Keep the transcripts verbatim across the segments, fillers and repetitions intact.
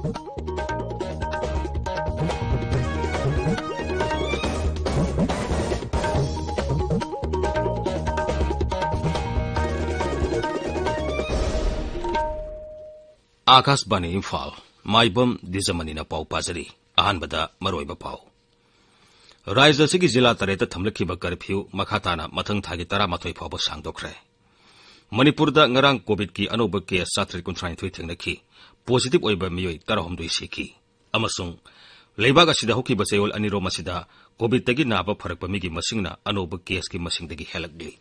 ꯑꯥꯀꯥꯁꯕꯥꯅꯤ ꯏꯝꯐꯥꯜ꯫ ꯃꯥꯏꯕꯝ ꯗꯤꯖꯃꯅꯤꯅ ꯄꯥꯎ ꯄꯥꯖꯔꯤ꯫ ꯑꯍꯥꯟꯕꯗ ꯃꯔꯨꯑꯣꯏꯕ ꯄꯥꯎ꯫ ꯔꯥꯖ꯭ꯌ ꯑꯁꯤꯒꯤ ꯖꯤꯂꯥ ꯇꯔꯦꯠꯇ ꯊꯝꯂꯛꯈꯤꯕ ꯀꯔꯐ꯭ꯌꯨ ꯃꯈꯥ ꯇꯥꯅ ꯃꯊꯪ ꯊꯥꯒꯤ ꯇꯔꯥꯃꯥꯊꯣꯏ ꯐꯥꯎꯕ ꯁꯥꯡꯗꯣꯛꯈ꯭ꯔꯦ꯫ ꯃꯅꯤꯄꯨꯔꯗ ꯉꯔꯥꯡ ꯀꯣꯚꯤꯗꯀꯤ ꯑꯅꯧꯕ ꯀꯦꯁ ꯆꯥꯇ꯭ꯔꯦꯠ ꯀꯨꯟꯊ꯭ꯔꯥꯅꯤꯊꯣꯏ ꯊꯦꯡꯅꯈꯤ꯫ ꯄꯣꯖꯤꯇꯤꯚ ꯑꯣꯏꯕ ꯃꯤꯑꯣꯏ ꯇꯔꯥꯍꯨꯝꯗꯣꯏ ꯁꯤꯈꯤ꯫ ꯑꯃꯁꯨꯡ ꯂꯩꯕꯥꯛ ꯑꯁꯤꯗ ꯍꯧꯈꯤꯕ ꯆꯌꯣꯜ ꯑꯅꯤꯔꯣꯝ ꯑꯁꯤꯗ ꯀꯣꯚꯤꯗꯇꯒꯤ ꯅꯥꯕ ꯐꯔꯛꯄ ꯃꯤꯒꯤ ꯃꯁꯤꯡꯅ ꯑꯅꯧꯕ ꯀꯦꯁꯀꯤ ꯃꯁꯤꯡꯗꯒꯤ ꯍꯦꯜꯂꯛꯂꯤ꯫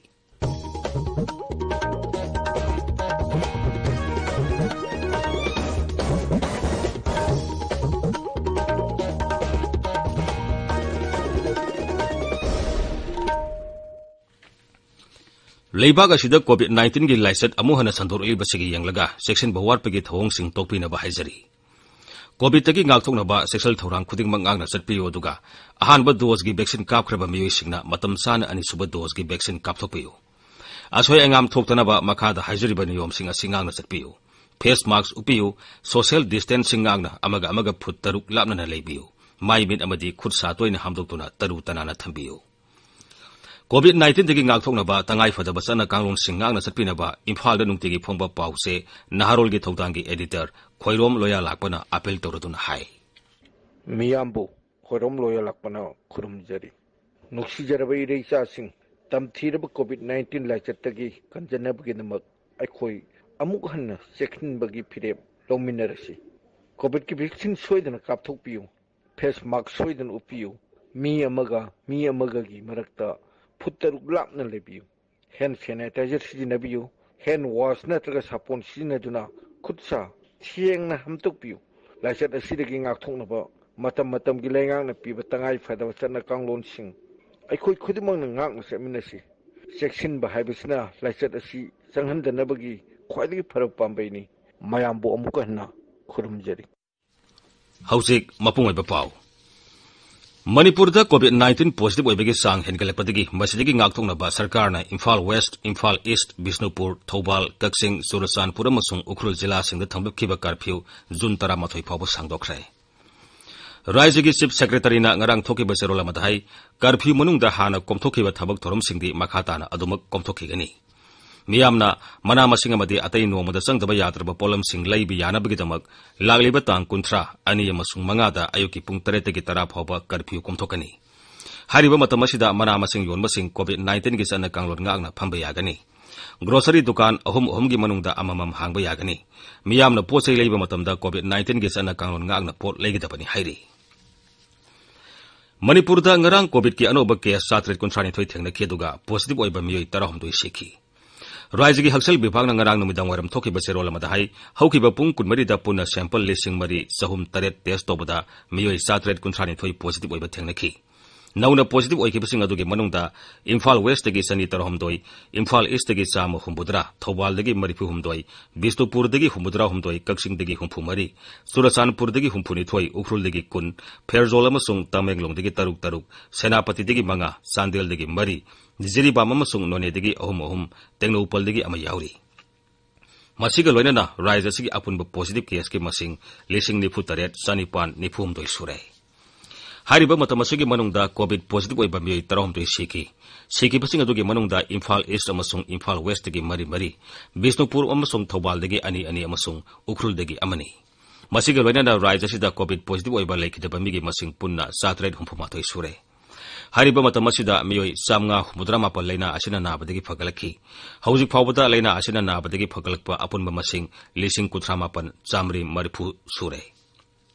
ꯂꯩꯕꯥꯛ ꯑꯁꯤꯗ ꯀꯣꯚꯤꯗ ꯅꯥꯏꯟꯇꯤꯟꯒꯤ ꯂꯥꯏꯆꯠ ꯑꯃꯨꯛ ꯍꯟꯅ ꯁꯟꯗꯣꯔꯛꯂꯤꯕꯁꯤꯒꯤ ꯌꯦꯡꯂꯒ ꯆꯦꯛꯁꯤꯟꯕ ꯋꯥꯠꯄꯒꯤ ꯊꯧꯑꯣꯡꯁꯤꯡ ꯇꯣꯛꯄꯤꯅꯕ ꯍꯥꯏꯖꯔꯤ꯫ ꯀꯣꯚꯤꯗꯇꯒꯤ ꯉꯥꯛꯊꯣꯛꯅꯕ ꯆꯦꯛꯁꯤꯜ ꯊꯧꯔꯥꯡ ꯈꯨꯗꯤꯡꯃꯛ ꯉꯥꯛꯅ ꯆꯠꯄꯤꯌꯨ, ꯑꯗꯨꯒ ꯑꯍꯥꯟꯕ ꯗꯣꯁꯀꯤ ꯚꯦꯛꯁꯤꯟ ꯀꯥꯞꯈ꯭ꯔꯕ ꯃꯤꯑꯣꯏꯁꯤꯡꯅ ꯃꯇꯝ ꯆꯥꯅ ꯑꯅꯤꯁꯨꯕ ꯗꯣꯁꯀꯤ ꯚꯦꯛꯁꯤꯟ ꯀꯥꯞꯊꯣꯛꯄꯤꯌꯨ꯫ ꯑꯁꯣꯏ ꯑꯉꯥꯝ ꯊꯣꯛꯇꯅꯕ ꯃꯈꯥꯗ ꯍꯥꯏꯖꯔꯤꯕ ꯅꯤꯌꯣꯝꯁꯤꯡ ꯑꯁꯤ ꯉꯥꯛꯅ ꯆꯠꯄꯤꯌꯨ꯫ ꯐꯦꯁ ꯃꯥꯁꯛ ꯎꯞꯄꯤꯌꯨ, ꯁꯣꯁꯤꯌꯦꯜ ꯗꯤꯁꯇꯦꯟꯁꯤꯡ ꯉꯥꯛꯅ ꯑꯃꯒ ꯑꯃꯒ ꯐꯨꯠ ꯇꯔꯨꯛ ꯂꯥꯞꯅꯅ ꯂꯩꯕꯤꯌꯨ, ꯃꯥꯏ ꯃꯤꯠ ꯑꯃꯗꯤ ꯈꯨꯠ ꯁꯥ ꯇꯣꯏꯅ ꯍꯥꯝꯗꯣꯛꯇꯨꯅ ꯇꯔꯨ ꯇꯅꯥꯟꯅ ꯊꯝꯕꯤꯌꯨ꯫ ꯀꯣꯚꯤꯗ ꯅꯥꯏꯟꯇꯤꯟꯗꯒꯤ ꯉꯥꯛꯊꯣꯛꯅꯕ ꯇꯉꯥꯏ ꯐꯗꯕ ꯆꯠꯅ ꯀꯥꯡꯂꯣꯟꯁꯤꯡ ꯉꯥꯛꯅ ꯆꯠꯄꯤꯅꯕ ꯏꯝꯐꯥꯜꯗ ꯅꯨꯡꯇꯤꯒꯤ ꯐꯣꯡꯕ ꯄꯥꯎꯆꯦ ꯅꯍꯥꯔꯣꯜꯒꯤ ꯊꯧꯗꯥꯡꯒꯤ ꯑꯦꯗꯤꯇꯔ ꯈꯣꯏꯔꯣꯝ ꯂꯣꯌꯥ ꯂꯥꯛꯄꯅ ꯑꯥꯄꯤꯜ ꯇꯧꯔꯗꯨꯅ ꯍꯥꯏ꯫ ꯃꯤꯌꯥꯝꯕꯨ ꯈꯣꯏꯔꯣꯝ ꯂꯣꯌꯥ ꯂꯥꯛꯄꯅ ꯈꯨꯔꯨꯝꯖꯔꯤ꯫ ꯅꯨꯡꯁꯤꯖꯔꯕ ꯏꯔꯩꯆꯥꯁꯤꯡ, ꯇꯝꯊꯤꯔꯕ ꯀꯣꯚꯤꯗ ꯅꯥꯏꯟꯇꯤꯟ ꯂꯥꯏꯆꯠꯇꯒꯤ ꯀꯟꯖꯅꯕꯒꯤꯗꯃꯛ ꯑꯩꯈꯣꯏ ꯑꯃꯨꯛ ꯍꯟꯅ ꯆꯦꯛꯁꯤꯟꯕꯒꯤ ꯐꯤꯔꯦꯞ ꯂꯧꯃꯤꯟꯅꯔꯁꯤ꯫ ꯀꯣꯚꯤꯗꯀꯤ ꯚꯦꯛꯁꯤꯟ ꯁꯣꯏꯗꯅ ꯀꯥꯞꯊꯣꯛꯄꯤꯌꯨ꯫ ꯐꯦꯁ ꯃꯥꯁꯛ ꯁꯣꯏꯗꯅ ꯎꯞꯄꯤꯌꯨ꯫ ꯃꯤ ꯑꯃꯒ ꯃꯤ ꯑꯃꯒꯒꯤ ꯃꯔꯛꯇ ꯐꯨꯠ ꯇꯔꯨꯛ ꯂꯥꯞꯅ ꯂꯩꯕꯤꯌꯨ꯫ ꯍꯦꯟ ꯁꯦꯅꯥꯏꯇꯥꯏꯖꯔ ꯁꯤꯖꯤꯟꯅꯕꯤꯌꯨ꯫ ꯍꯦꯟ ꯋꯥꯁ ꯅꯠꯇ꯭ꯔꯒ ꯁꯥꯄꯣꯟ ꯁꯤꯖꯤꯟꯅꯗꯨꯅ ꯈꯨꯠ ꯁꯥ ꯁꯦꯡꯅ ꯍꯥꯝꯗꯣꯛꯄꯤꯌꯨ꯫ ꯂꯥꯏꯆꯠ ꯑꯁꯤꯗꯒꯤ ꯉꯥꯛꯊꯣꯛꯅꯕ ꯃꯇꯝ ꯃꯇꯝꯒꯤ ꯂꯩꯉꯥꯛꯅ ꯄꯤꯕ ꯇꯉꯥꯏ ꯐꯗꯕ ꯆꯠꯅ ꯀꯥꯡꯂꯣꯟꯁꯤꯡ ꯑꯩꯈꯣꯏ ꯈꯨꯗꯤꯡꯃꯛꯅ ꯉꯥꯛꯅ ꯆꯠꯃꯤꯟꯅꯁꯤ꯫ ꯆꯦꯛꯁꯤꯟꯕ ꯍꯥꯏꯕꯁꯤꯅ ꯂꯥꯏꯆꯠ ꯑꯁꯤ ꯆꯪꯍꯟꯗꯅꯕꯒꯤ ꯈ꯭ꯋꯥꯏꯗꯒꯤ ꯐꯔꯕ ꯄꯥꯝꯕꯩꯅꯤ꯫ ꯃꯌꯥꯝꯕꯨ ꯑꯃꯨꯛꯀ ꯍꯟꯅ ꯈꯨꯔꯨꯝꯖꯔꯤ꯫ ꯍꯧꯖꯤꯛ ꯃꯄꯨꯡ ꯑꯣꯏꯕ ꯄꯥꯎ꯫ ꯃꯅꯤꯄꯨꯔꯗ COVID nineteen positive ꯑꯣꯏꯕꯒꯤ ꯆꯥꯡ ꯍꯦꯟꯒꯠꯂꯛꯄꯗꯒꯤ ꯃꯁꯤꯗꯒꯤ ꯉꯥꯛꯊꯣꯛꯅꯕ ꯁꯔꯀꯥꯔꯅ ꯏꯝꯐꯥꯜ West, ꯏꯝꯐꯥꯜ East, ꯕꯤꯁꯅꯨꯄꯨꯔ, ꯊꯧꯕꯥꯜ, ꯀꯛꯆꯤꯡ, ꯆꯨꯔꯆꯥꯟꯄꯨꯔ ꯑꯃꯁꯨꯡ ꯎꯈ꯭ꯔꯨꯜ ꯖꯤꯂꯥꯁꯤꯡꯗ ꯊꯝꯂꯛꯈꯤꯕ curfew ꯖꯨꯟ ꯇꯔꯥꯃꯥꯊꯣꯏ ꯐꯥꯎꯕ ꯁꯥꯡꯗꯣꯛꯈ꯭ꯔꯦ꯫ ꯔꯥꯖ꯭ꯌꯒꯤ Chief Secretaryꯅ ꯉꯔꯥꯡ ꯊꯣꯛꯈꯤꯕ ꯆꯦꯔꯣꯜ ꯑꯃꯗ ꯍꯥꯏ, curfew ꯃꯅꯨꯡꯗ ꯍꯥꯟꯅ ꯀꯣꯝꯊꯣꯛꯈꯤꯕ ꯊꯕꯛ ꯊꯧꯔꯝꯁꯤꯡꯗꯤ ꯃꯈꯥ ꯇꯥꯅ ꯑꯗꯨꯃꯛ ꯀꯣꯝꯊꯣꯛꯈꯤꯒꯅꯤ꯫ ꯃꯤꯌꯥꯝꯅ ꯃꯅꯥ ꯃꯁꯤꯡ ꯑꯃꯗꯤ ꯑꯇꯩ ꯅꯣꯡꯃꯗ ꯆꯪꯗꯕ ꯌꯥꯗ꯭ꯔꯕ ꯄꯣꯠꯂꯝꯁꯤꯡ ꯂꯩꯕ ꯌꯥꯅꯕꯒꯤꯗꯃꯛ ꯂꯥꯛꯂꯤꯕ ꯇꯥꯡ ꯀꯨꯟꯊ꯭ꯔꯥ, ꯑꯅꯤ ꯑꯃꯁꯨꯡ ꯃꯉꯥꯗ ꯑꯌꯨꯛꯀꯤ ꯄꯨꯡ ꯇꯔꯦꯠꯇꯒꯤ ꯇꯔꯥ ꯐꯥꯎꯕ curfew ꯀꯣꯝꯊꯣꯛꯀꯅꯤ꯫ ꯍꯥꯏꯔꯤꯕ ꯃꯇꯝ ꯑꯁꯤꯗ ꯃꯅꯥ ꯃꯁꯤꯡ ꯌꯣꯟꯕꯁꯤꯡ COVID nineteenꯒꯤ ꯆꯠꯅ ꯀꯥꯡꯂꯣꯟ ꯉꯥꯛꯅ ꯐꯝꯕ ꯌꯥꯒꯅꯤ꯫ Grocery ꯗꯨꯀꯥꯟ ꯑꯍꯨꯝ ꯑꯍꯨꯝꯒꯤ ꯃꯅꯨꯡꯗ ꯑꯃꯃꯝ ꯍꯥꯡꯕ ꯌꯥꯒꯅꯤ꯫ ꯃꯤꯌꯥꯝꯅ ꯄꯣꯠ ꯆꯩ ꯂꯩꯕ ꯃꯇꯝꯗ COVID nineteenꯒꯤ ꯆꯠꯅ ꯀꯥꯡꯂꯣꯟ ꯉꯥꯛꯅ ꯄꯣꯠ ꯂꯩꯒꯗꯕꯅꯤ ꯍꯥꯏꯔꯤ꯫ ꯃꯅꯤꯄꯨꯔꯗ ꯉꯔꯥꯡ COVIDꯀꯤ ꯑꯅꯧꯕ case ꯆꯥꯇ꯭ꯔꯦꯠ ꯀꯨꯟꯊ꯭ꯔꯥꯅꯤꯊꯣꯏ ꯊꯦꯡꯅꯈꯤ, ꯑꯗꯨꯒ positive ꯑꯣꯏꯕ ꯃꯤꯑꯣꯏ ꯇꯔꯥꯍꯨꯝꯗꯣꯏ ꯁꯤꯈꯤ꯫ ꯔꯥꯖ꯭ꯌꯒꯤ ꯍꯛꯁꯦꯜ ꯕꯤꯚꯥꯒꯅ ꯉꯔꯥꯡ ꯅꯨꯃꯤꯗꯥꯡ ꯋꯥꯏꯔꯝ ꯊꯣꯛꯈꯤꯕ ꯆꯦꯔꯣꯜ ꯑꯃꯗ ꯍꯥꯏ, ꯍꯧꯈꯤꯕ ꯄꯨꯡ ꯀꯨꯟꯃꯔꯤꯗ ꯄꯨꯟꯅ sample ꯂꯤꯁꯤꯡ ꯃꯔꯤ ꯆꯍꯨꯝ ꯇꯔꯦꯠ test ꯇꯧꯕꯗ ꯃꯤꯑꯣꯏ ꯆꯥꯇ꯭ꯔꯦꯠ ꯀꯨꯟꯊ꯭ꯔꯥꯅꯤꯊꯣꯏ positive ꯑꯣꯏꯕ ꯊꯦꯡꯅꯈꯤ꯫ ꯅꯧꯅ positive ꯑꯣꯏꯈꯤꯕꯁꯤꯡ ꯑꯗꯨꯒꯤ ꯃꯅꯨꯡꯗ ꯏꯝꯐꯥꯜ Westꯇꯒꯤ ꯆꯅꯤ ꯇꯔꯥꯍꯨꯝꯗꯣꯏ, ꯏꯝꯐꯥꯜ Eastꯇꯒꯤ ꯆꯥꯝꯃ ꯍꯨꯝꯐꯨꯇꯔꯥ, ꯊꯧꯕꯥꯜꯗꯒꯤ ꯃꯔꯤꯐꯨꯍꯨꯝꯗꯣꯏ, ꯕꯤꯁꯅꯨꯄꯨꯔꯗꯒꯤ ꯍꯨꯝꯐꯨꯇꯔꯥꯍꯨꯝꯗꯣꯏ, ꯀꯛꯆꯤꯡꯗꯒꯤ ꯍꯨꯝꯐꯨꯃꯔꯤ, ꯆꯨꯔꯆꯥꯟꯄꯨꯔꯗꯒꯤ ꯍꯨꯝꯐꯨꯅꯤꯊꯣꯏ, ꯎꯈ꯭ꯔꯨꯜꯗꯒꯤ ꯀꯨꯟ, ꯐꯦꯔꯖꯣꯜ ꯑꯃꯁꯨꯡ ꯇꯃꯦꯡꯂꯣꯡꯗꯒꯤ ꯇꯔꯨꯛ ꯇꯔꯨꯛ, ꯁꯦꯅꯥꯄꯇꯤꯗꯒꯤ ꯃꯉꯥ, ꯆꯥꯟꯗꯦꯜꯗꯒꯤ ꯃꯔꯤ, ꯖꯤꯔꯤꯕꯥꯝ ꯑꯃꯁꯨꯡ ꯅꯣꯅꯦꯗꯒꯤ ꯑꯍꯨꯝ ꯑꯍꯨꯝ, ꯇꯦꯡꯅꯧꯄꯜꯗꯒꯤ ꯑꯃ ꯌꯥꯎꯔꯤ꯫ ꯃꯁꯤꯒ ꯂꯣꯏꯅꯅ ꯔꯥꯖ꯭ꯌ ꯑꯁꯤꯒꯤ ꯑꯄꯨꯟꯕ positive caseꯀꯤ ꯃꯁꯤꯡ ꯂꯤꯁꯤꯡ ꯅꯤꯐꯨ ꯇꯔꯦꯠ ꯆꯅꯤꯄꯥꯟ ꯅꯤꯐꯨ ꯍꯨꯝꯗꯣꯏ ꯁꯨꯔꯦ꯫ ꯍꯥꯏꯔꯤꯕ ꯃꯇꯝ ꯑꯁꯤꯒꯤ ꯃꯅꯨꯡꯗ COVID positive ꯑꯣꯏꯕ ꯃꯤꯑꯣꯏ ꯇꯔꯥꯍꯨꯝꯗꯣꯏ ꯁꯤꯈꯤ꯫ ꯁꯤꯈꯤꯕꯁꯤꯡ ꯑꯗꯨꯒꯤ ꯃꯅꯨꯡꯗ ꯏꯝꯐꯥꯜ East ꯑꯃꯁꯨꯡ ꯏꯝꯐꯥꯜ Westꯇꯒꯤ ꯃꯔꯤ ꯃꯔꯤ, ꯕꯤꯁꯅꯨꯄꯨꯔ ꯑꯃꯁꯨꯡ ꯊꯧꯕꯥꯜꯗꯒꯤ ꯑꯅꯤ ꯑꯅꯤ ꯑꯃꯁꯨꯡ ꯎꯈ꯭ꯔꯨꯜꯗꯒꯤ ꯑꯃꯅꯤ꯫ ꯃꯁꯤꯒ ꯂꯣꯏꯅꯅ ꯔꯥꯖ꯭ꯌ ꯑꯁꯤꯗ COVID positive ꯑꯣꯏꯕ ꯂꯩꯈꯤꯗꯕ ꯃꯤꯒꯤ ꯃꯁꯤꯡ ꯄꯨꯟꯅ ꯆꯥꯇ꯭ꯔꯦꯠ ꯍꯨꯝꯐꯨꯃꯥꯊꯣꯏ ꯁꯨꯔꯦ꯫ ꯍꯥꯏꯔꯤꯕ ꯃꯇꯝ ꯑꯁꯤꯗ ꯃꯤꯑꯣꯏ ꯆꯥꯝꯃꯉꯥ ꯍꯨꯝꯐꯨꯇꯔꯥ ꯃꯥꯄꯟ ꯂꯥꯏꯅꯥ ꯑꯁꯤꯅ ꯅꯥꯕꯗꯒꯤ ꯐꯒꯠꯂꯛꯈꯤ꯫ ꯍꯧꯖꯤꯛ ꯐꯥꯎꯕꯗ ꯂꯥꯏꯅꯥ ꯑꯁꯤꯅ ꯅꯥꯕꯗꯒꯤ ꯐꯒꯠꯂꯛꯄ ꯑꯄꯨꯟꯕ ꯃꯁꯤꯡ ꯂꯤꯁꯤꯡ ꯀꯨꯟꯊ꯭ꯔꯥ ꯃꯥꯄꯟ ꯆꯥꯃꯔꯤ ꯃꯔꯤꯐꯨ ꯁꯨꯔꯦ꯫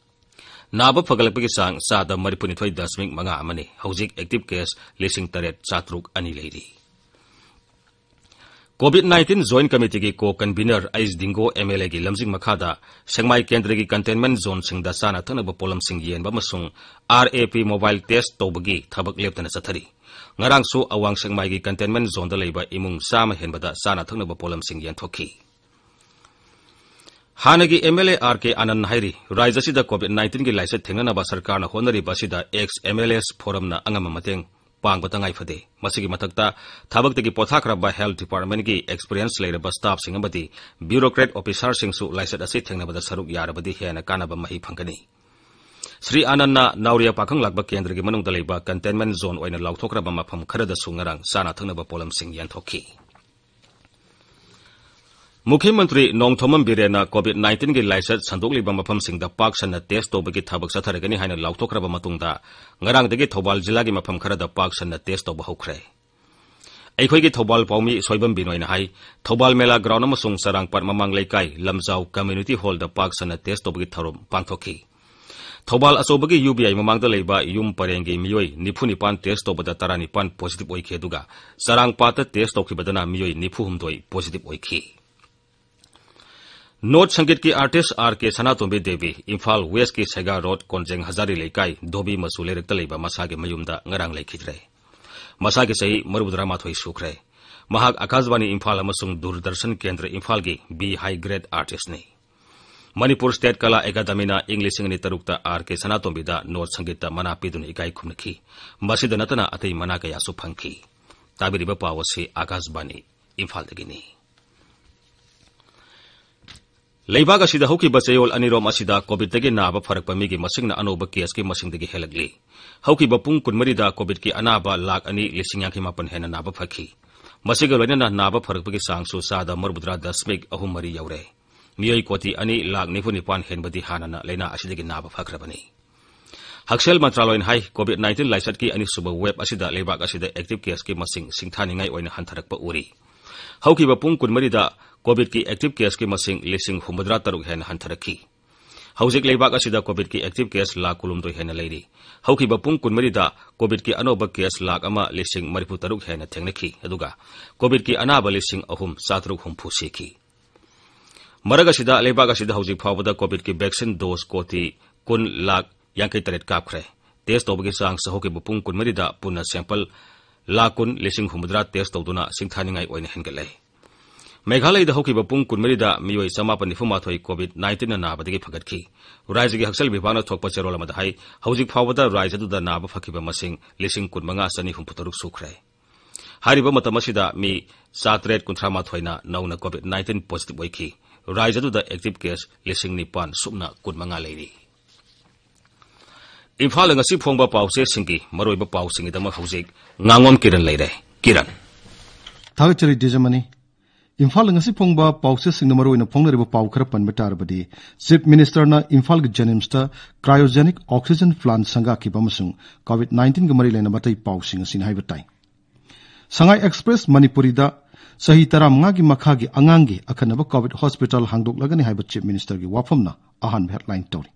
ꯅꯥꯕ ꯐꯒꯠꯂꯛꯄꯒꯤ ꯆꯥꯡ ꯆꯥꯗ ꯃꯔꯤꯐꯨꯅꯤꯊꯣꯏ ꯗꯁꯃꯤꯛ ꯃꯉꯥ ꯑꯃꯅꯤ꯫ ꯍꯧꯖꯤꯛ active case ꯂꯤꯁꯤꯡ ꯇꯔꯦꯠ ꯆꯥꯇ꯭ꯔꯨꯛ ꯑꯅꯤ ꯂꯩꯔꯤ꯫ COVID nineteen Joint Committeeꯒꯤ co-convener ꯑꯩꯆ ꯗꯤꯡꯒꯣ MLAꯒꯤ ꯂꯝꯖꯤꯡ ꯃꯈꯥꯗ ꯁꯦꯛꯃꯥꯏ ꯀꯦꯟꯗ꯭ꯔꯒꯤ containment zoneꯁꯤꯡꯗ ꯆꯥꯅ ꯊꯛꯅꯕ ꯄꯣꯠꯂꯝꯁꯤꯡ ꯌꯦꯟꯕ ꯑꯃꯁꯨꯡ RAP mobile test ꯇꯧꯕꯒꯤ ꯊꯕꯛ ꯂꯦꯞꯇꯅ ꯆꯠꯊꯔꯤ꯫ ꯉꯔꯥꯡꯁꯨ ꯑꯋꯥꯡ ꯁꯦꯛꯃꯥꯏꯒꯤ containment zoneꯗ ꯂꯩꯕ ꯏꯃꯨꯡ ꯆꯥꯝꯃ ꯍꯦꯟꯕꯗ ꯆꯥꯅ ꯊꯛꯅꯕ ꯄꯣꯠꯂꯝꯁꯤꯡ ꯌꯦꯟꯊꯣꯛꯈꯤ꯫ ꯍꯥꯟꯅꯒꯤ MLA RK ꯑꯥꯅꯟꯗ ꯍꯥꯏꯔꯤ, ꯔꯥꯖ꯭ꯌ ꯑꯁꯤꯗ COVID nineteen ꯒꯤ ꯂꯥꯏꯆꯠ ꯊꯦꯡꯅꯅꯕ ꯁꯔꯀꯥꯔꯅ ꯍꯣꯠꯅꯔꯤꯕ ꯑꯁꯤꯗ ex MLAs Forum ꯅ ꯑꯉꯝꯕ ꯃꯇꯦꯡ ꯄꯥꯡꯕꯇ ꯉꯥꯏ ꯐꯗꯦ꯫ ꯃꯁꯤꯒꯤ ꯃꯊꯛꯇ ꯊꯕꯛꯇꯒꯤ ꯄꯣꯊꯥꯈ꯭ꯔꯕ Health Department ꯀꯤ experience ꯂꯩꯔꯕ staff ꯁꯤꯡ ꯑꯃꯗꯤ bureaucrat officer ꯁꯤꯡꯁꯨ ꯂꯥꯏꯆꯠ ꯑꯁꯤ ꯊꯦꯡꯅꯕꯗ ꯁꯔꯨꯛ ꯌꯥꯔꯕꯗꯤ ꯍꯦꯟꯅ ꯀꯥꯟꯅꯕ ꯃꯍꯩ ꯐꯪꯒꯅꯤ꯫ ꯁ꯭ꯔꯤ ꯑꯥꯅꯟꯗꯅ ꯅꯥꯎꯔꯤꯌꯥ ꯄꯥꯈꯪ ꯂꯥꯛꯄ ꯀꯦꯟꯗ꯭ꯔꯒꯤ ꯃꯅꯨꯡꯗ ꯂꯩꯕ containment zone ꯑꯣꯏꯅ ꯂꯥꯎꯊꯣꯛꯈ꯭ꯔꯕ ꯃꯐꯝ ꯈꯔꯗꯁꯨ ꯉꯔꯥꯡ ꯆꯥꯅ ꯊꯛꯅꯕ ꯄꯣꯠꯂꯝꯁꯤꯡ ꯌꯦꯟꯊꯣꯛꯈꯤ꯫ ꯃꯨꯈ꯭ꯌ ꯃꯟꯇ꯭ꯔꯤ ꯅꯣꯡꯊꯣꯝꯕꯝ ꯕꯤꯔꯦꯟꯅ COVID nineteen ꯒꯤ ꯂꯥꯏꯆꯠ ꯁꯟꯗꯣꯛꯂꯤꯕ ꯃꯐꯝꯁꯤꯡꯗ ꯄꯥꯛ ꯁꯟꯅ test ꯇꯧꯕꯒꯤ ꯊꯕꯛ ꯆꯠꯊꯔꯒꯅꯤ ꯍꯥꯏꯅ ꯂꯥꯎꯊꯣꯛꯈ꯭ꯔꯕ ꯃꯇꯨꯡꯗ, ꯉꯔꯥꯡꯗꯒꯤ ꯊꯧꯕꯥꯜ ꯖꯤꯂꯥꯒꯤ ꯃꯐꯝ ꯈꯔꯗ ꯄꯥꯛ ꯁꯟꯅ test ꯇꯧꯕ ꯍꯧꯈ꯭ꯔꯦ꯫ ꯑꯩꯈꯣꯏꯒꯤ ꯊꯧꯕꯥꯜ ꯄꯥꯎꯃꯤ ꯁꯣꯏꯕꯝ ꯕꯤꯅꯣꯏꯅ ꯍꯥꯏ, ꯊꯧꯕꯥꯜ ꯃꯦꯂꯥ ground ꯑꯃꯁꯨꯡ ꯆꯔꯥꯡꯄꯥꯠ ꯃꯃꯥꯡ ꯂꯩꯀꯥꯏ ꯂꯝꯖꯥꯎ community hall ꯗ ꯄꯥꯛ ꯁꯟꯅ test ꯇꯧꯕꯒꯤ ꯊꯧꯔꯝ ꯄꯥꯡꯊꯣꯛꯈꯤ꯫ ꯊꯧꯕꯥꯜ ꯑꯆꯧꯕꯒꯤ UBI ꯃꯃꯥꯡꯗ ꯂꯩꯕ ꯌꯨꯝ ꯄꯔꯦꯡꯒꯤ ꯃꯤꯑꯣꯏ ꯅꯤꯐꯨ ꯅꯤꯄꯥꯟ test ꯇꯧꯕꯗ ꯇꯔꯥꯅꯤꯄꯥꯟ positive ꯑꯣꯏꯈꯤ, ꯑꯗꯨꯒ ꯆꯔꯥꯡꯄꯥꯠꯇ test ꯇꯧꯈꯤꯕꯗꯅ ꯃꯤꯑꯣꯏ ꯅꯤꯐꯨ ꯍꯨꯝꯗꯣꯏ positive ꯑꯣꯏꯈꯤ꯫ ꯅꯣꯔꯠ ꯁꯪꯒꯤꯠꯀꯤ artist RK ꯁꯅꯥꯇꯣꯝꯕꯤ ꯗꯦꯕꯤ ꯏꯝꯐꯥꯜ West ꯀꯤ ꯁꯦꯒꯥ ꯔꯣꯗ ꯀꯣꯟꯖꯦꯡ ꯍꯖꯥꯔꯤ ꯂꯩꯀꯥꯏ ꯙꯣꯕꯤ ꯃꯆꯨ ꯂꯩꯔꯛꯇ ꯂꯩꯕ ꯃꯁꯥꯒꯤ ꯃꯌꯨꯝꯗ ꯉꯔꯥꯡ ꯂꯩꯈꯤꯗ꯭ꯔꯦ꯫ ꯃꯁꯥꯒꯤ ꯆꯍꯤ ꯃꯔꯤꯐꯨꯇꯔꯥꯃꯥꯊꯣꯏ ꯁꯨꯈ꯭ꯔꯦ꯫ ꯃꯍꯥꯛ ꯑꯀꯥꯁꯕꯥꯅꯤ ꯏꯝꯐꯥꯜ ꯑꯃꯁꯨꯡ ꯗꯨꯔꯗꯔꯁꯟ ꯀꯦꯟꯗ꯭ꯔ ꯏꯝꯐꯥꯜꯒꯤ B high grade artist ꯅꯤ꯫ ꯃꯅꯤꯄꯨꯔ State ꯀꯂꯥ ꯑꯦꯀꯥꯗꯃꯤꯅ ꯏꯪ ꯂꯤꯁꯤꯡ ꯑꯅꯤ ꯇꯔꯨꯛꯇ RK ꯁꯅꯥꯇꯣꯝꯕꯤꯗ ꯅꯣꯔꯠ ꯁꯪꯒꯤꯠꯇ ꯃꯅꯥ ꯄꯤꯗꯨꯅ ꯏꯀꯥꯏ ꯈꯨꯝꯅꯈꯤ꯫ ꯃꯁꯤꯗ ꯅꯠꯇꯅ ꯑꯇꯩ ꯃꯅꯥ ꯀꯌꯥꯁꯨ ꯐꯪꯈꯤ꯫ ꯇꯥꯕꯤꯔꯤꯕ ꯄꯥꯎ ꯑꯁꯤ ꯑꯀꯥꯁꯕꯥꯅꯤ ꯏꯝꯐꯥꯜꯗꯒꯤꯅꯤ꯫ ꯂꯩꯕꯥꯛ ꯑꯁꯤꯗ ꯍꯧꯈꯤꯕ ꯆꯌꯣꯜ ꯑꯅꯤꯔꯣꯝ ꯑꯁꯤꯗ COVID ꯇꯒꯤ ꯅꯥꯕ ꯐꯔꯛꯄ ꯃꯤꯒꯤ ꯃꯁꯤꯡꯅ ꯑꯅꯧꯕ case ꯀꯤ ꯃꯁꯤꯡꯗꯒꯤ ꯍꯦꯜꯂꯛꯂꯤ꯫ ꯍꯧꯈꯤꯕ ꯄꯨꯡ ꯀꯨꯟꯃꯔꯤꯗ COVID ꯀꯤ ꯑꯅꯥꯕ ꯂꯥꯈ ꯑꯅꯤ ꯂꯤꯁꯤꯡ ꯌꯥꯡꯈꯩ ꯃꯥꯄꯟ ꯍꯦꯟꯅ ꯅꯥꯕ ꯐꯈꯤ꯫ ꯃꯁꯤꯒ ꯂꯣꯏꯅꯅ ꯅꯥꯕ ꯐꯔꯛꯄꯒꯤ ꯆꯥꯡꯁꯨ ꯆꯥꯗ ꯃꯔꯤꯐꯨꯇꯔꯥ ꯗꯁꯃꯤꯛ ꯑꯍꯨꯝ ꯃꯔꯤ ꯌꯧꯔꯦ꯫ ꯃꯤꯑꯣꯏ ꯀꯣꯇꯤ ꯑꯅꯤ ꯂꯥꯈ ꯅꯤꯐꯨ ꯅꯤꯄꯥꯟ ꯍꯦꯟꯕꯗꯤ ꯍꯥꯟꯅꯅ ꯂꯩꯅꯥ ꯑꯁꯤꯗꯒꯤ ꯅꯥꯕ ꯐꯈ꯭ꯔꯕꯅꯤ꯫ ꯍꯛꯁꯦꯜ ꯃꯟꯇ꯭ꯔꯥꯂꯣꯏꯅ ꯍꯥꯏ, COVID nineteen ꯂꯥꯏꯆꯠꯀꯤ ꯑꯅꯤꯁꯨꯕ wave ꯑꯁꯤꯗ ꯂꯩꯕꯥꯛ ꯑꯁꯤꯗ active case ꯀꯤ ꯃꯁꯤꯡ ꯁꯤꯡꯊꯥꯅꯤꯡꯉꯥꯏ ꯑꯣꯏꯅ ꯍꯟꯊꯔꯛꯄ ꯎꯔꯤ꯫ ꯍꯧꯈꯤꯕ ꯄꯨꯡ ꯀꯨꯟꯃꯔꯤꯗ COVID ꯀꯤ active case ꯀꯤ ꯃꯁꯤꯡ ꯂꯤꯁꯤꯡ ꯍꯨꯝꯐꯨꯇꯔꯥ ꯇꯔꯨꯛ ꯍꯦꯟꯅ ꯍꯟꯊꯔꯛꯈꯤ꯫ ꯍꯧꯖꯤꯛ ꯂꯩꯕꯥꯛ ꯑꯁꯤꯗ COVID ꯀꯤ active case ꯂꯥꯈ ꯀꯨꯟꯍꯨꯝꯗꯣꯏ ꯍꯦꯟꯅ ꯂꯩꯔꯤ꯫ ꯍꯧꯈꯤꯕ ꯄꯨꯡ ꯀꯨꯟꯃꯔꯤꯗ COVID ꯀꯤ ꯑꯅꯧꯕ case ꯂꯥꯈ ꯑꯃ ꯂꯤꯁꯤꯡ ꯃꯔꯤꯐꯨ ꯇꯔꯨꯛ ꯍꯦꯟꯅ ꯊꯦꯡꯅꯈꯤ, ꯑꯗꯨꯒ COVID ꯀꯤ ꯑꯅꯥꯕ ꯂꯤꯁꯤꯡ ꯑꯍꯨꯝ ꯆꯥꯇ꯭ꯔꯨꯛ ꯍꯨꯝꯐꯨ ꯁꯤꯈꯤ꯫ ꯃꯔꯛ ꯑꯁꯤꯗ, ꯂꯩꯕꯥꯛ ꯑꯁꯤꯗ ꯍꯧꯖꯤꯛ ꯐꯥꯎꯕꯗ COVID ꯀꯤ vaccine dose ꯀꯣꯇꯤ ꯀꯨꯟ ꯂꯥꯈ ꯌꯥꯡꯈꯩ ꯇꯔꯦꯠ ꯀꯥꯞꯈ꯭ꯔꯦ꯫ Test ꯇꯧꯕꯒꯤ ꯆꯥꯡꯁꯨ ꯍꯧꯈꯤꯕ ꯄꯨꯡ ꯀꯨꯟꯃꯔꯤꯗ ꯄꯨꯟꯅ sample ꯂꯥꯈ ꯀꯨꯟ ꯂꯤꯁꯤꯡ ꯍꯨꯝꯐꯨꯇꯔꯥ test ꯇꯧꯗꯨꯅ ꯁꯤꯡꯊꯥꯅꯤꯡꯉꯥꯏ ꯑꯣꯏꯅ ꯍꯦꯟꯒꯠꯂꯦ꯫ ꯃꯦꯘꯥꯂꯌꯗ ꯍꯧꯈꯤꯕ ꯄꯨꯡ ꯀꯨꯟꯃꯔꯤꯗ ꯃꯤꯑꯣꯏ ꯆꯥꯃꯥꯄꯟ ꯅꯤꯐꯨ ꯃꯥꯊꯣꯏ COVID nineteen ꯅ ꯅꯥꯕꯗꯒꯤ ꯐꯒꯠꯈꯤ꯫ ꯔꯥꯖ꯭ꯌꯒꯤ ꯍꯛꯁꯦꯜ ꯕꯤꯚꯥꯒꯅ ꯊꯣꯛꯄ ꯆꯦꯔꯣꯜ ꯑꯃꯗ ꯍꯥꯏ, ꯍꯧꯖꯤꯛ ꯐꯥꯎꯕꯗ ꯔꯥꯖ꯭ꯌ ꯑꯗꯨꯗ ꯅꯥꯕ ꯐꯈꯤꯕ ꯃꯁꯤꯡ ꯂꯤꯁꯤꯡ ꯀꯨꯟꯃꯉꯥ ꯆꯅꯤ ꯍꯨꯝꯐꯨ ꯇꯔꯨꯛ ꯁꯨꯈ꯭ꯔꯦ꯫ ꯍꯥꯏꯔꯤꯕ ꯃꯇꯝ ꯑꯁꯤꯗ ꯃꯤ ꯆꯥꯇ꯭ꯔꯦꯠ ꯀꯨꯟꯊ꯭ꯔꯥ ꯃꯥꯊꯣꯏꯅ ꯅꯧꯅ COVID nineteen positive ꯑꯣꯏꯈꯤ꯫ ꯔꯥꯖ꯭ꯌ ꯑꯗꯨꯗ active case ꯂꯤꯁꯤꯡ ꯅꯤꯄꯥꯟ ꯁꯨꯞꯅ ꯀꯨꯟꯃꯉꯥ ꯂꯩꯔꯤ꯫ ꯏꯝꯐꯥꯜꯗ ꯉꯁꯤ ꯐꯣꯡꯕ ꯄꯥꯎꯆꯦꯁꯤꯡꯒꯤ ꯃꯔꯨꯑꯣꯏꯕ ꯄꯥꯎꯁꯤꯡꯒꯤꯗꯃꯛ ꯍꯧꯖꯤꯛ ꯉꯥꯉꯣꯝ ꯀꯤꯔꯟ ꯂꯩꯔꯦ꯫ ꯀꯤꯔꯟ꯫ ꯊꯥꯒꯠꯆꯔꯤ ꯗꯤꯖꯃꯅꯤ꯫ ꯏꯝꯐꯥꯜꯗ ꯉꯁꯤ ꯐꯣꯡꯕ ꯄꯥꯎꯆꯦꯁꯤꯡꯗ ꯃꯔꯨꯑꯣꯏꯅ ꯐꯣꯡꯅꯔꯤꯕ ꯄꯥꯎ ꯈꯔ ꯄꯟꯕ ꯇꯥꯔꯕꯗꯤ, Chief Minister ꯅ ꯏꯝꯐꯥꯜꯒꯤ JNIMS ꯇ cryogenic oxygen plant ꯁꯪꯒꯥꯈꯤꯕ ꯑꯃꯁꯨꯡ COVID nineteen ꯒ ꯃꯔꯤ ꯂꯩꯅꯕ ꯑꯇꯩ ꯄꯥꯎꯁꯤꯡ ꯑꯁꯤꯅ ꯍꯥꯏꯕ ꯇꯥꯏ꯫ ꯁꯉꯥꯏ ꯑꯦꯛꯁꯄ꯭ꯔꯦꯁ ꯃꯅꯤꯄꯨꯔꯤꯗ ꯆꯍꯤ ꯇꯔꯥꯃꯉꯥꯒꯤ ꯃꯈꯥꯒꯤ ꯑꯉꯥꯡꯒꯤ ꯑꯈꯟꯅꯕ COVID hospital ꯍꯥꯡꯗꯣꯛꯂꯒꯅꯤ ꯍꯥꯏꯕ Chief Minister ꯒꯤ ꯋꯥꯐꯝꯅ ꯑꯍꯥꯟꯕ headline ꯇꯧꯔꯤ꯫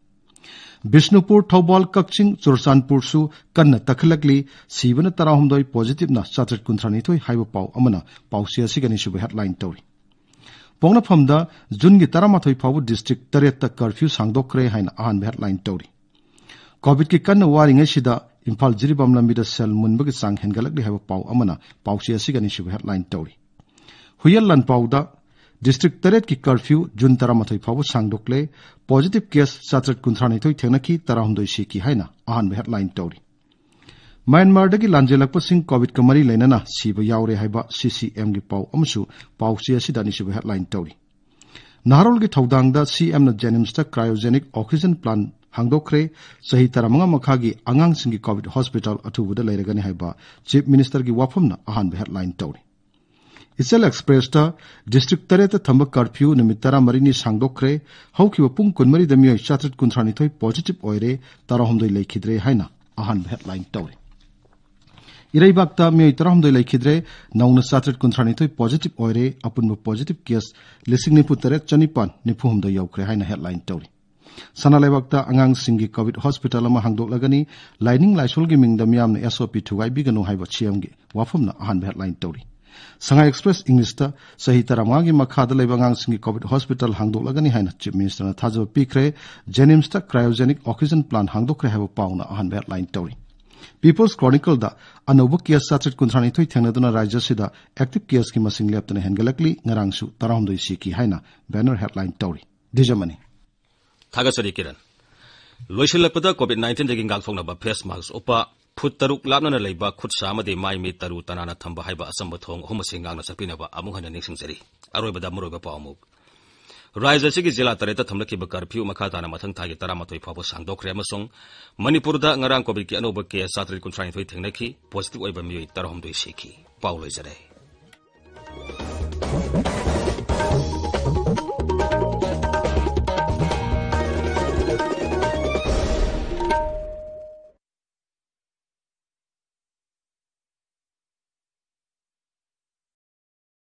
ꯕꯤꯁꯅꯨꯄꯨꯔ, ꯊꯧꯕꯥꯜ, ꯀꯛꯆꯤꯡ, ꯆꯨꯔꯆꯥꯟꯄꯨꯔꯁꯨ ꯀꯟꯅ ꯇꯛꯈꯠꯂꯛꯂꯤ꯫ ꯁꯤꯕꯅ ꯇꯔꯥꯍꯨꯝꯗꯣꯏ, positive ꯅ ꯆꯥꯇ꯭ꯔꯦꯠ ꯀꯨꯟꯊ꯭ꯔꯥꯅꯤꯊꯣꯏ ꯍꯥꯏꯕ ꯄꯥꯎ ꯑꯃꯅ ꯄꯥꯎꯆꯦ ꯑꯁꯤꯒꯤ ꯑꯅꯤꯁꯨꯕ headline ꯇꯧꯔꯤ꯫ ꯄꯣꯛꯅꯐꯝꯗ ꯖꯨꯟꯒꯤ ꯇꯔꯥꯃꯥꯊꯣꯏ ꯐꯥꯎꯕ district ꯇꯔꯦꯠꯇ curfew ꯁꯥꯡꯗꯣꯛꯈ꯭ꯔꯦ ꯍꯥꯏꯅ ꯑꯍꯥꯟꯕ headline ꯇꯧꯔꯤ꯫ COVID ꯀꯤ ꯀꯟꯅ ꯋꯥꯔꯤꯉꯩꯁꯤꯗ ꯏꯝꯐꯥꯜ ꯖꯤꯔꯤꯕꯥꯝ ꯂꯝꯕꯤꯗ ꯁꯦꯜ ꯃꯨꯟꯕꯒꯤ ꯆꯥꯡ ꯍꯦꯟꯒꯠꯂꯛꯂꯤ ꯍꯥꯏꯕ ꯄꯥꯎ ꯑꯃꯅ ꯄꯥꯎꯆꯦ ꯑꯁꯤꯒꯤ ꯑꯅꯤꯁꯨꯕ headline ꯇꯧꯔꯤ꯫ ꯍꯨꯏꯌꯦꯟ ꯂꯥꯟꯄꯥꯎꯗ district ꯇꯔꯦꯠꯀꯤ curfew ꯖꯨꯟ ꯇꯔꯥꯃꯥꯊꯣꯏ ꯐꯥꯎꯕ ꯁꯥꯡꯗꯣꯛꯂꯦ꯫ Positive case ꯆꯥꯇ꯭ꯔꯦꯠ ꯀꯨꯟꯊ꯭ꯔꯥꯅꯤꯊꯣꯏ ꯊꯦꯡꯅꯈꯤ, ꯇꯔꯥꯍꯨꯝꯗꯣꯏ ꯁꯤꯈꯤ ꯍꯥꯏꯅ ꯑꯍꯥꯟꯕ headline ꯇꯧꯔꯤ꯫ ꯃ꯭ꯌꯥꯟꯃꯥꯔꯗꯒꯤ ꯂꯥꯟꯖꯦꯜꯂꯛꯄꯁꯤꯡ COVID ꯀ ꯃꯔꯤ ꯂꯩꯅꯅ ꯁꯤꯕ ꯌꯥꯎꯔꯦ ꯍꯥꯏꯕ CCM ꯒꯤ ꯄꯥꯎ ꯑꯃꯁꯨ ꯄꯥꯎꯆꯦ ꯑꯁꯤꯗ ꯑꯅꯤꯁꯨꯕ headline ꯇꯧꯔꯤ꯫ ꯅꯍꯥꯔꯣꯜꯒꯤ ꯊꯧꯗꯥꯡꯗ CM ꯅ JNIMS ꯇ cryogenic oxygen plant ꯍꯥꯡꯗꯣꯛꯈ꯭ꯔꯦ꯫ ꯆꯍꯤ ꯇꯔꯥꯃꯉꯥ ꯃꯈꯥꯒꯤ ꯑꯉꯥꯡꯁꯤꯡꯒꯤ COVID hospital ꯑꯊꯨꯕꯗ ꯂꯩꯔꯒꯅꯤ ꯍꯥꯏꯕ Chief Minister ꯒꯤ ꯋꯥꯐꯝꯅ ꯑꯍꯥꯟꯕ headline ꯇꯧꯔꯤ꯫ ꯏꯆꯜ ꯑꯦꯛꯁꯄ꯭ꯔꯦꯁꯇ district ꯇꯔꯦꯠꯇ ꯊꯝꯕ curfew ꯅꯨꯃꯤꯠ ꯇꯔꯥꯃꯔꯤꯅꯤ ꯁꯥꯡꯗꯣꯛꯈ꯭ꯔꯦ꯫ ꯍꯧꯈꯤꯕ ꯄꯨꯡ ꯀꯨꯟꯃꯔꯤꯗ ꯃꯤꯑꯣꯏ ꯆꯥꯇ꯭ꯔꯦꯠ ꯀꯨꯟꯊ꯭ꯔꯥꯅꯤꯊꯣꯏ positive ꯑꯣꯏꯔꯦ, ꯇꯔꯥꯍꯨꯝꯗꯣꯏ ꯂꯩꯈꯤꯗ꯭ꯔꯦ ꯍꯥꯏꯅ ꯑꯍꯥꯟꯕ headline ꯇꯧꯔꯤ꯫ ꯏꯔꯩꯕꯥꯛꯇ ꯃꯤꯑꯣꯏ ꯇꯔꯥꯍꯨꯝꯗꯣꯏ ꯂꯩꯈꯤꯗ꯭ꯔꯦ, ꯅꯧꯅ ꯆꯥꯇ꯭ꯔꯦꯠ ꯀꯨꯟꯊ꯭ꯔꯥꯅꯤꯊꯣꯏ positive ꯑꯣꯏꯔꯦ, ꯑꯄꯨꯟꯕ positive case ꯂꯤꯁꯤꯡ ꯅꯤꯐꯨ ꯇꯔꯦꯠ ꯆꯅꯤꯄꯥꯟ ꯅꯤꯐꯨ ꯍꯨꯝꯗꯣꯏ ꯌꯧꯈ꯭ꯔꯦ ꯍꯥꯏꯅ headline ꯇꯧꯔꯤ꯫ ꯁꯅꯥ ꯂꯩꯕꯥꯛꯇ ꯑꯉꯥꯡꯁꯤꯡꯒꯤ COVID hospital ꯑꯃ ꯍꯥꯡꯗꯣꯛꯂꯒꯅꯤ, ꯂꯥꯏꯅꯤꯡ ꯂꯥꯏꯁꯣꯜꯒꯤ ꯃꯤꯡꯗ ꯃꯤꯌꯥꯝꯅ SOP ꯊꯨꯒꯥꯏꯕꯤꯒꯅꯨ ꯍꯥꯏꯕ CM ꯒꯤ ꯋꯥꯐꯝꯅ ꯑꯍꯥꯟꯕ headline ꯇꯧꯔꯤ꯫ ꯁꯉꯥꯏ ꯑꯦꯛꯁꯄ꯭ꯔꯦꯁ ꯏꯪꯂꯤꯁꯇ ꯆꯍꯤ ꯇꯔꯥꯃꯉꯥꯒꯤ ꯃꯈꯥꯗ ꯂꯩꯕ ꯑꯉꯥꯡꯁꯤꯡꯒꯤ COVID hospital ꯍꯥꯡꯗꯣꯛꯂꯒꯅꯤ ꯍꯥꯏꯅ Chief Minister ꯅ ꯊꯥꯖꯕ ꯄꯤꯈ꯭ꯔꯦ꯫ JNIMS ꯇ cryogenic oxygen plant ꯍꯥꯡꯗꯣꯛꯈ꯭ꯔꯦ ꯍꯥꯏꯕ ꯄꯥꯎꯅ ꯑꯍꯥꯟꯕ headline ꯇꯧꯔꯤ꯫ People's Chronicleꯗ ꯑꯅꯧꯕ case ꯆꯥꯇ꯭ꯔꯦꯠ ꯀꯨꯟꯊ꯭ꯔꯥ ꯅꯤꯊꯣꯏ ꯊꯦꯡꯅꯗꯨꯅ ꯔꯥꯖ꯭ꯌ ꯑꯁꯤꯗ active caseꯀꯤ ꯃꯁꯤꯡ ꯂꯦꯞꯇꯅ ꯍꯦꯟꯒꯠꯂꯛꯂꯤ꯫ ꯉꯔꯥꯡꯁꯨ ꯇꯔꯥꯍꯨꯝꯗꯣꯏ ꯁꯤꯈꯤ ꯍꯥꯏꯅ banner headline ꯇꯧꯔꯤ꯫ ꯗꯤꯖꯃꯅꯤ꯫ ꯊꯥꯒꯠꯆꯔꯤ ꯀꯤꯔꯟ꯫ ꯂꯣꯏꯁꯤꯜꯂꯛꯄꯗ COVID nineteenꯗꯒꯤ ꯉꯥꯛꯊꯣꯛꯅꯕ face mask ꯎꯞꯄ, ꯐꯨꯠ ꯇꯔꯨꯛ ꯂꯥꯞꯅꯅ ꯂꯩꯕ ꯈꯨꯠ ꯁꯥ ꯑꯃꯗꯤ ꯃꯥꯏ ꯃꯤꯠ ꯇꯔꯨ ꯇꯅꯥꯟꯅ ꯊꯝꯕ ꯍꯥꯏꯕ ꯑꯆꯝꯕ ꯊꯧꯑꯣꯡ ꯑꯍꯨꯝ ꯑꯁꯤ ꯉꯥꯛꯅ ꯆꯠꯄꯤꯅꯕ ꯑꯃꯨꯛ ꯍꯟꯅ ꯅꯤꯡꯁꯤꯡꯖꯔꯤ꯫ ꯑꯔꯣꯏꯕꯗ ꯃꯔꯨꯑꯣꯏꯕ ꯄꯥꯎ ꯑꯃꯨꯛ꯫ ꯔꯥꯖ꯭ꯌ ꯑꯁꯤꯒꯤ ꯖꯤꯂꯥ ꯇꯔꯦꯠꯇ ꯊꯝꯂꯛꯈꯤꯕ curfew ꯃꯈꯥ ꯇꯥꯅ ꯃꯊꯪ ꯊꯥꯒꯤ ꯇꯔꯥꯃꯥꯊꯣꯏ ꯐꯥꯎꯕ ꯁꯥꯡꯗꯣꯛꯈ꯭ꯔꯦ ꯑꯃꯁꯨꯡ ꯃꯅꯤꯄꯨꯔꯗ ꯉꯔꯥꯡ COVIDꯀꯤ ꯑꯅꯧꯕ case ꯆꯥꯇ꯭ꯔꯦꯠ ꯀꯨꯟꯊ꯭ꯔꯥ ꯅꯤꯊꯣꯏ ꯊꯦꯡꯅꯈꯤ, positive ꯑꯣꯏꯕ ꯃꯤꯑꯣꯏ ꯇꯔꯥꯍꯨꯝꯗꯣꯏ ꯁꯤꯈꯤ꯫ ꯄꯥꯎ ꯂꯣꯏꯖꯔꯦ꯫